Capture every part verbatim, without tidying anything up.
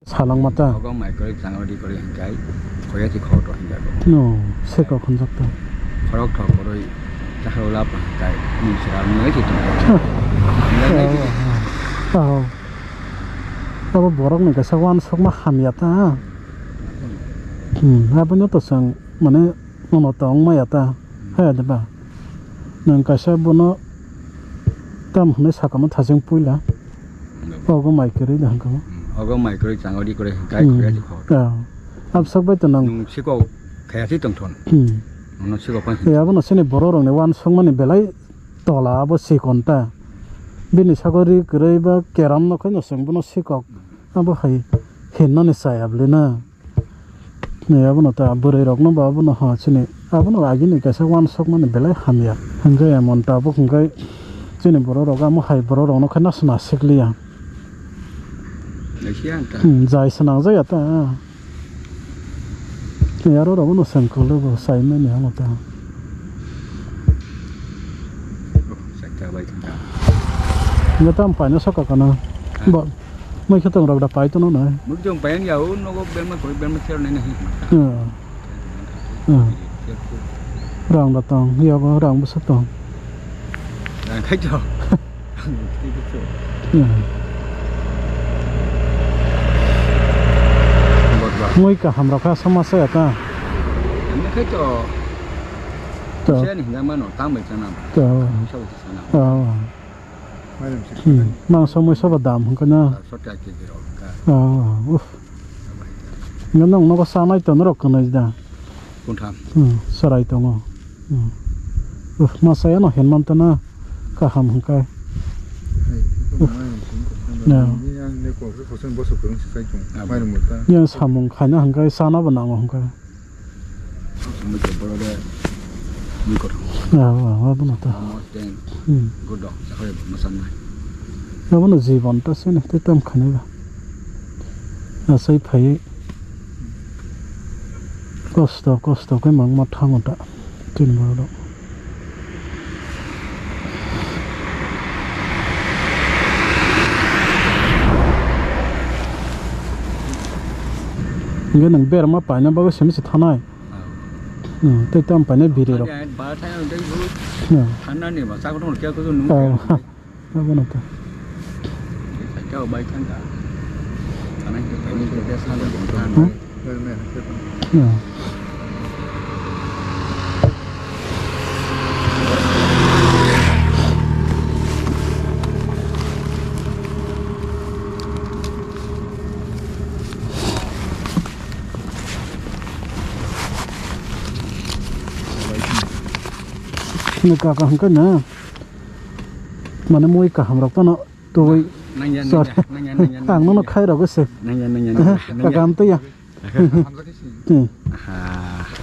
Salangma ta. Ogo mai kwrwi changori kwrwi hwnkhai khoya si khorok hinjago. No, se kok hwnjak ta. Khorok thok kwrwi chahao lap hwnkhai nung sira nung ai si tongo. Hinjak nai si. Oh, oh. Abo borok ni kaisa uansukma hamya ta. Hmm, abono to chwng mane nono tong maya ta. Haya de ba. Nang kaisa bono tam hwnwi sakamo thacheng puila. Ogo mai kwrwi da hwnkhe. Hmm, ogo mai kwrwi changori kwrwi hwnkhai khoya si khorok. Ah. Absak bai to nang. Nung sikok khaya si tongthon. Hmm. Nono sikok phai. Ya abono sini borok rokni uansukmani belai tola abo sikon ta. Bini sakori kwrwi ba keram no khaino chwng bono sikok. Abo hai hinnani chaya bwlwi na. Ni abono ta bwrwi rokno ba abono ha chini abono agini kaisa uansukmani belai hamya. Hwnjai emon tabuk hwnkhai chini borok rok amo hai borok rokno khe nasna sikliya. Naisiya ang ta. Hmm, jai swnang jaya ta. Ni aro rokno sengkolo bo saimani amo ta. Oh, sakta bai thangka. Ni tam paina sokka kana. Ha? Ba. Mai khe tong rok da pai tono na. Mui tong pai ya o nogo berma koi berma cher nai nai. Hmm. Hmm. Rang da tong, ya ba rang bwsa tong. Rang khai to. Hmm. Bot ba. Mui kaham rok kha sama sa ya ta. Ani khai to. To. Cher ni hinga mano tang bai chana. To. Sa bai chana. Oh. Hmm, mangso muiso bo dam hwnkhe na. Sota kg rok ka. Ah, uff. Nang nogo sanai to norok kwnwi da. Kuntham. Hmm, sarai tongo. Hmm. Uff, masa ya no hen man to na kaham hwnkhe. Hai, uff. Mairum sing ko. Ya. Ni ang ne ko ko sen boso kurung si sai tung. Ya. Mairum ta. Yang samung khaina hwnkhe sana bo nango hwnkhe. Samui ke boro de mui kothom. Ya, wa, wa, bono ta. Amo ten. Hmm. Gudo, sakoi masan nai. Abono jibon ta sini, te tam khani ba. Asai phai. Kosto, kosto khe mang ma thango ta. Tin boro. Hingke nang berma paina bagwi simi se thanai. Hmm, tei tam paina biri rok. Ani ba thai ang tei bu. Hmm. Thana ni ba chakno kya ko nung. Oh. Abono ta. Kya bai thang ka. Thana ni bai ni ke sa da. Hmm? Hmm. Ni kaka hwnkhe na, mane mui kaham rok phano tubui. Nangya, sorry. Nangya, nangya, nangya, ang nono nangya. Khai rogwi se. Nangya, nangya, nangya, nangya. Kaka amtwi ya. Hmm. Aha.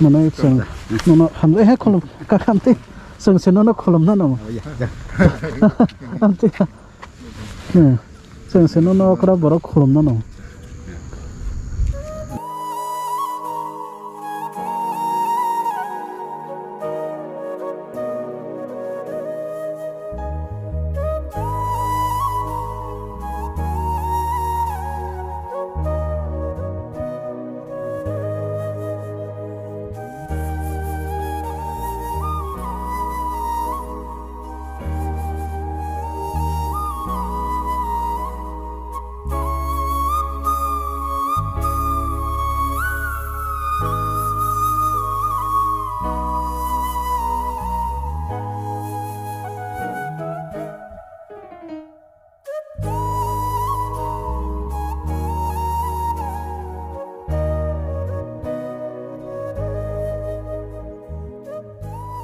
Mane chwng nono hamjai he khulum, kaka amtwi chwng se nono khulum nano. Oh, ya, ya. Amtwi ya. Hmm. Chwng se nono okra borok khulum nano.